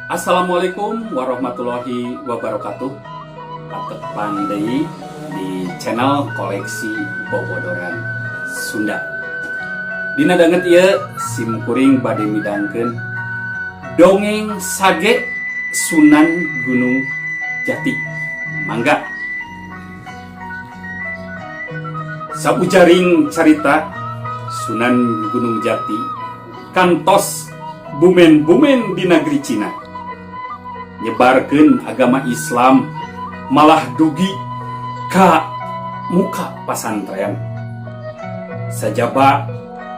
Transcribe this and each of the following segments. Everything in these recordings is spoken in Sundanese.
Assalamualaikum warahmatullahi wabarakatuh. Patepang deui di channel koleksi Bobodoran Sunda. Dina danget ieu sim kuring bade midangkeun dongeng sage Sunan Gunung Jati. Mangga. Saujaring carita Sunan Gunung Jati kantos bumen-bumen di negeri Cina nyebarkeun agama Islam malah dugi ka muka pasantren sajaba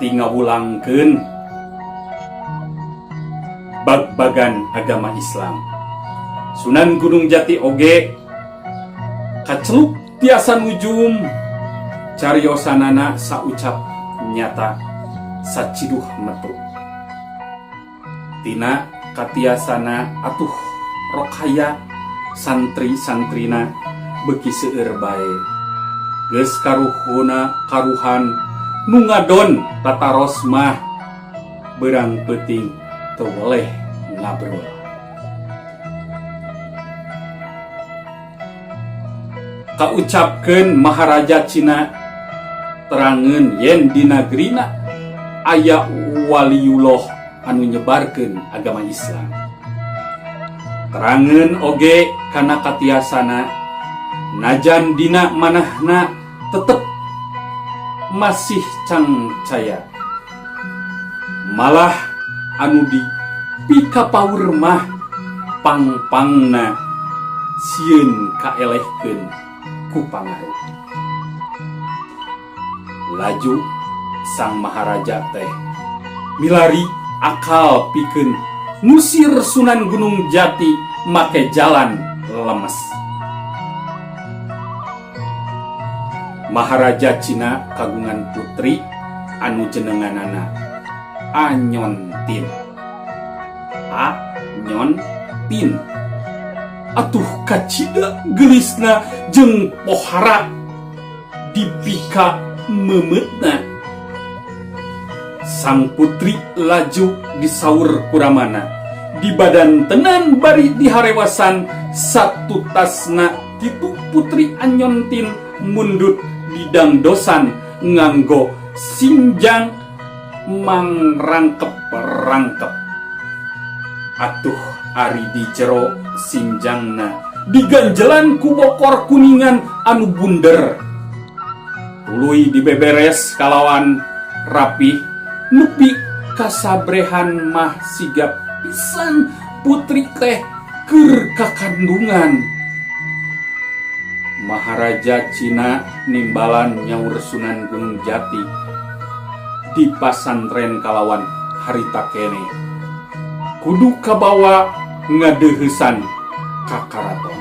ti ngawulangkeun bag-bagan agama Islam. Sunan Gunung Jati oge kaceluk tiasa nujum cariosanana saucap nyata saciduh metu tina katiasana atuh rokaya santri-santrina beuki seueur bae geus karuhuna karuhan nu ngadon tataros mah beurang peuting teu weleh ngabrol. Kaucapkeun Maharaja Cina terangeun yen di nagrina aya waliullah anu nyebarkeun agama Islam. Terangeun oge kana katiasana najan dina manahna tetep masih cangcaya. Malah anu di pikapaur mah pangpangna sieun kaelehkeun ku pangaruh. Laju sang maharaja teh milari akal pikeun ngusir Sunan Gunung Jati make jalan lemes. Maharaja Cina kagungan putri anu jenenganana Anyontin. Anyontin. Atuh kacida geulisna jeung pohara dipika meumeutna. Sang putri laju disaur kuramana di badan tenan bari diharewasan satutasna kitu putri Anyontin mundut didangdosan nganggo sinjang mangrangkep-rangkep. Atuh ari di jero sinjangna diganjelan ku bokor kuningan anu bunder. Tuluy dibeberes kalawan rapih nepi kasabrehan mah siga pisan putri teh keur kakandungan. Maharaja Cina nimbalan nyaur Sunan Gunung Jati di pasantren kalawan harita kene. Kudu kabawa ngadeuheusan ka karaton.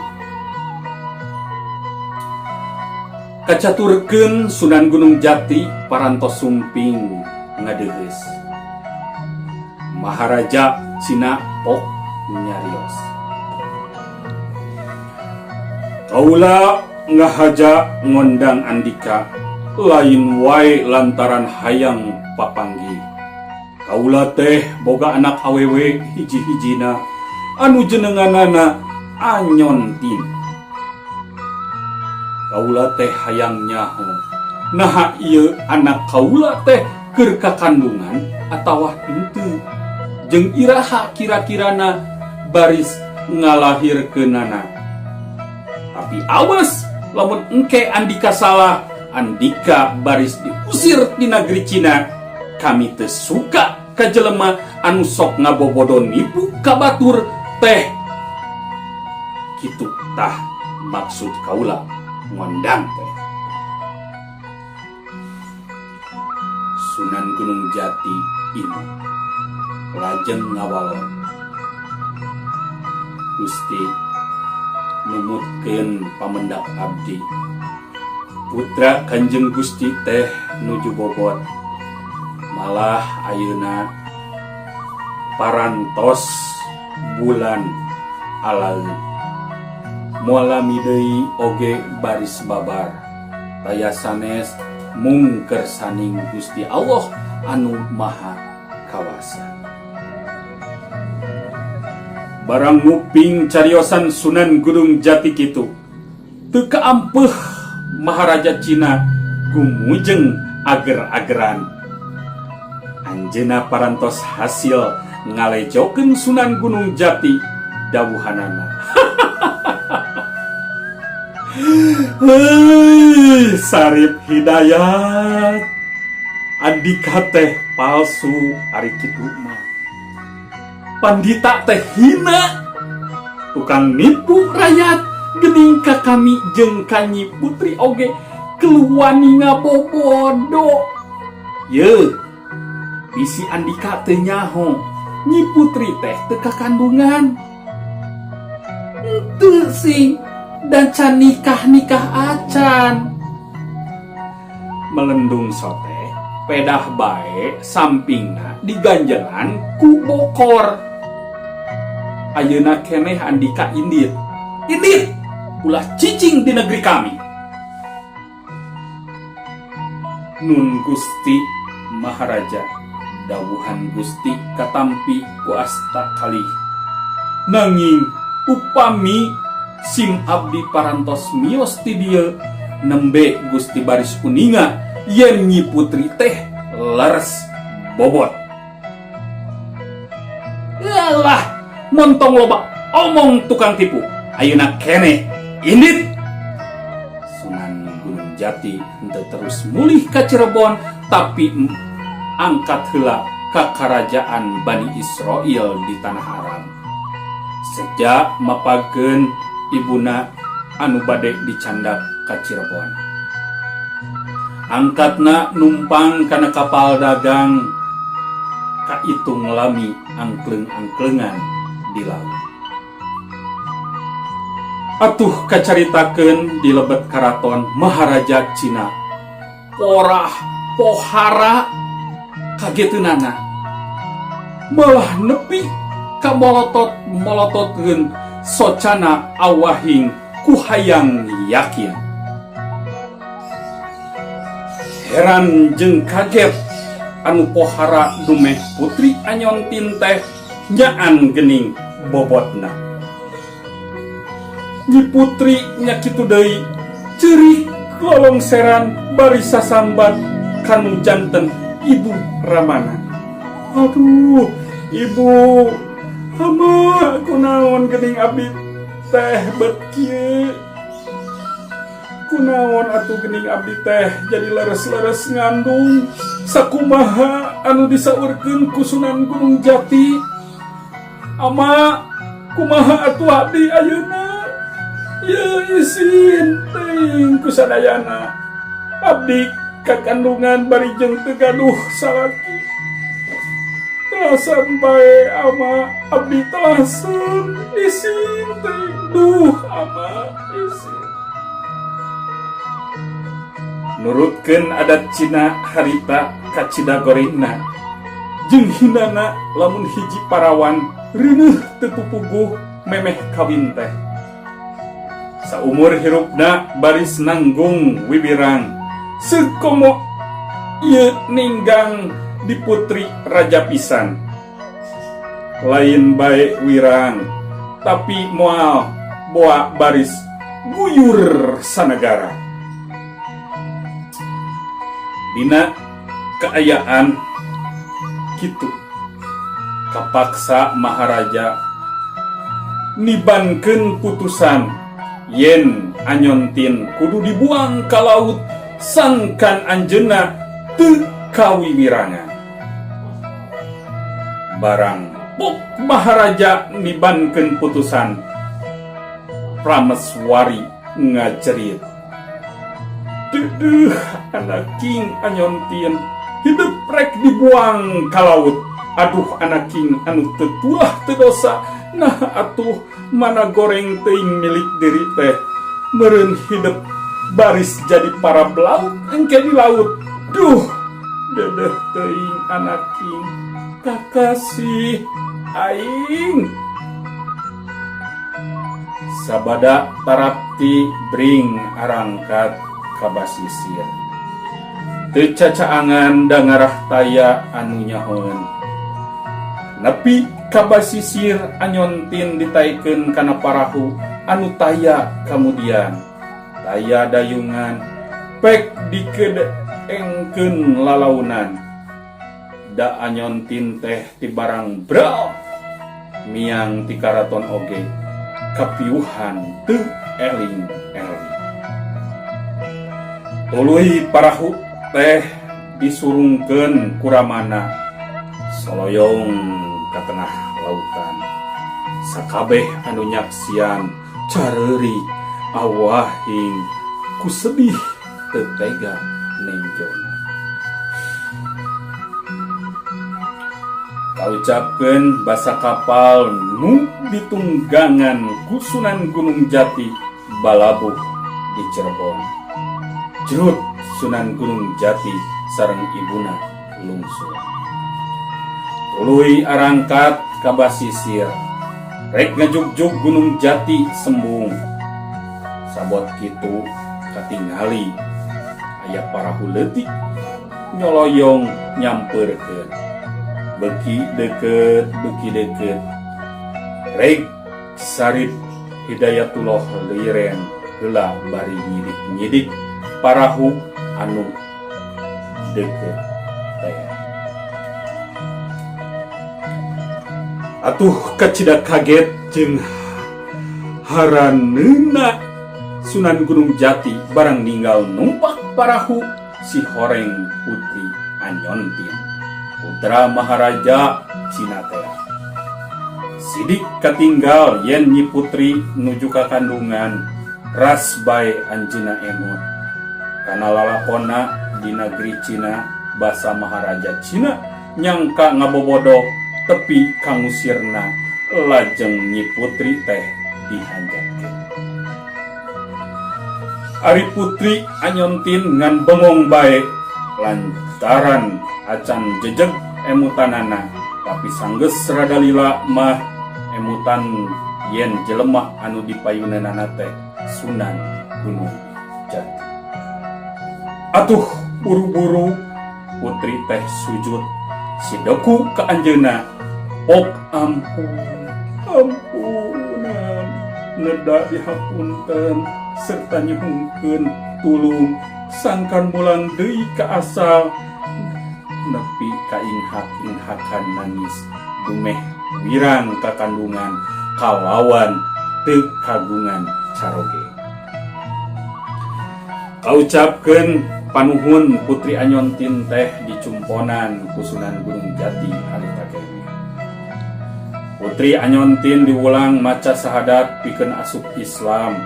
Kacaturkeun Sunan Gunung Jati parantos sumping ngadeuheus. Maharaja Cina pok nyarios. Kaula ngahaja ngondang andika lain wae lantaran hayang papanggih. Kaula teh boga anak awewe hiji-hijina anu jenenganana Anyontin. Kaula teh hayang nyaho naha ieu anak kaula teh keur kakandungan atawa henteu jeung iraha kira-kirana baris ngalahirkeunana. Tapi awas lamun engke andika salah, andika baris diusir di negeri Cina. Kami teu suka ka jelema anu sok ngabobodo nipu ka batur teh. Kitu tah maksud kaula ngondang teh. Sunan Gunung Jati ini lajeng ngawalon. Gusti numutkeun pamendak abdi. Putra Kanjeng Gusti teh nuju bobot. Malah ayeuna parantos bulan alaeun. Moal lami deui oge baris babar. Taya sanes mung kersaning Gusti Allah anu Maha Kawasa. Barang nguping cariosan Sunan Gunung Jati kitu, teu kaampeuh Maharaja Cina gumujeng ager-ageran. Anjeunna parantos hasil ngalejokeun Sunan Gunung Jati dawuhanana. Heuy, Sarip Hidayat. Andika teh palsu ari kitu mah. Pandita teh hina. Tukang nipu rakyat geuning ka kami jeung ka Nyi Putri oge keluani ngabobodo. Yeuh, bisi Andika teu nyaho Nyi Putri teh teu kakandungan. Henteu sing dan can nikah-nikah acan. Melendung sote pedah bae sampingna diganjelan ku bokor. Ayeuna keneh Andika indit. Indit! Ulah cicing di negeri kami. Nun Gusti Maharaja, dawuhan Gusti katampi ku asta kalih. Nanging upami sim abdi parantos mios ti dieu nembe Gusti baris uninga yen Nyi Putri teh leres bobot. Alah, montong loba omong tukang tipu. Ayeuna keneh indit. Sunan Gunung Jati henteu terus mulih ka Cirebon tapi angkat heula ka karajaan Bani Israil di tanah Arab. Seja mapageun ibuna anu bade dicandak ka Cirebon. Angkatna numpang kana kapal dagang kaitung lami angkleung-angkleungan di laut. Atuh kacaritakeun di lebet karaton Maharaja Cina. Porah pohara kageteunana. Malah nepi ka molotot-molototkeun socana awahing ku hayang yakin. Heran jeung kaget anu pohara dumeh Putri Anyontin teh nyaan gening bobotna. Nyi Putri nya kitu deui, ceurik lolongseran bari sasambat ka nu janten ibu ramana. Aduh, ibu, hama kunaon geuning abdi teh bet kieu. Kunaon atuh geuning abdi teh jadi leres-leres ngandung sakumaha anu disaurkeun ku Sunan Gunung Jati. Ama, kumaha atuh abdi ayeuna? Yeuh isin teuing ku sadayana. Abdi kakandungan bari jeung teu gaduh salaki. Telasan bae ama, abdi telasan isin teuing. Duh ama isin. Nurutkeun adat Cina harita kacida gorengna jeung hinana lamun hiji parawan reuneuh teu pupuguh memeh kawin teh. Saumur hirupna baris nanggung wiwirang seukomo ieu ninggang di putri raja pisan. Lain bae wirang tapi moal boa baris guyur sanagara. Dina kaayaan kitu kapaksa Maharaja nibankeun putusan yen Anyontin kudu dibuang ka laut sangkan anjeunna teu kawiwirangan. Barang pok Maharaja nibankeun putusan, Prameswari ngajerit. Deudeuh anaking Anyontin hidup rek dibuang ka laut. Aduh anaking anu teu tulah teu dosa, nah atuh mana goreng teuing milik diri teh. Meureun hidup baris jadi para belaut engke di laut. Duh, deudeuh teuing anaking kakasih aing. Sabada tarapti bring arangkat ka basisir. Teu cacaangan da ngarah taya anu nyahoeun. Nepi ka basisir Anyontin ditaekeun kana parahu anu taya kamudian. Taya dayungan, pek dikedeengkeun lalaunan. Da Anyontin teh tibarang bral miang ti karaton oge kapiuhan teu eling-eling. Tuluy parahu teh disurungkeun ku ramana soloyong ka tengah lautan. Sakabeh anu nyaksian careurik awahing ku sedih teu tega nenjona. Kaucapkeun basa kapal nu ditunggangan ku Sunan Gunung Jati balabuh di Cirebon. Jrut Sunan Gunung Jati sareng ibuna lungsur. Tuluy arangkat ka basisir, rek ngajugjug Gunung Jati sembung. Sabot kitu katingali aya parahu leutik nyoloyong nyampeurkeun. Beuki deukeut beuki deukeut reg Sarip Hidayatullah liren heula bari nyidik-nyidik parahu anu deukeut teh. Atuh kacida kaget jeung haraneuna Sunan Gunung Jati barang ninggal numpak parahu si horeng Putri Anyontin, putra Maharaja Cina tea. Sidik katinggal yen Nyi Putri nuju ka kandungan ras bae anjeunna emut kana lalakonna di nagri Cina basa Maharaja Cina nyangka ngabobodo tepi ka ngusirna lajeng Nyi Putri teh dihanjatkeun. Ari Putri Anyontin ngan bengong bae lantaran acan jejeg emutanana tapi sanggeus rada lila mah emutan yen jelema anu dipayunanana teh Sunan Gunung Jati. Atuh buru-buru Putri teh sujud sideku ka anjeunna pok ampun ampunan neda dihapunten serta nyuhunkeun tulung sangkan mulang deui ka asal nepi ka inghak-inghakan nangis dumeh wirang kakandungan kalawan teu kagungan caroge. Kaucapkeun panuhun Putri Anyontin teh dicumponan ku Sunan Gunung Jati harita keneh. Putri Anyontin diwulang maca sahadat pikeun asup Islam.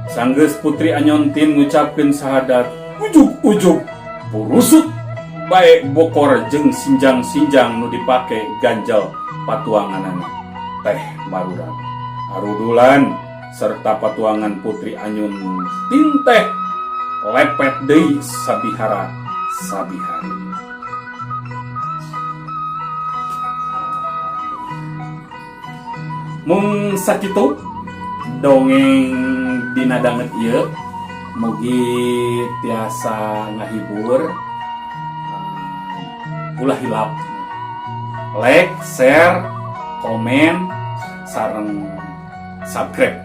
Sanggeus Putri Anyontin ngucapkeun sahadat ujug-ujug purusut bae bokor jeung sinjang-sinjang nu dipake ganjel patuanganana teh marurat. Arudulan serta patuangan Putri Anyontin teh lepet deui sabihara sabihari. Mung sakitu dongeng dina danget ieu mugi tiasa ngahibur ulah hilap like, share, komen, sareng subscribe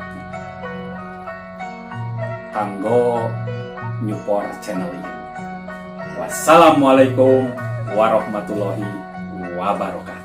kanggo nyupport channel ieu. Wassalamualaikum warahmatullahi wabarakatuh.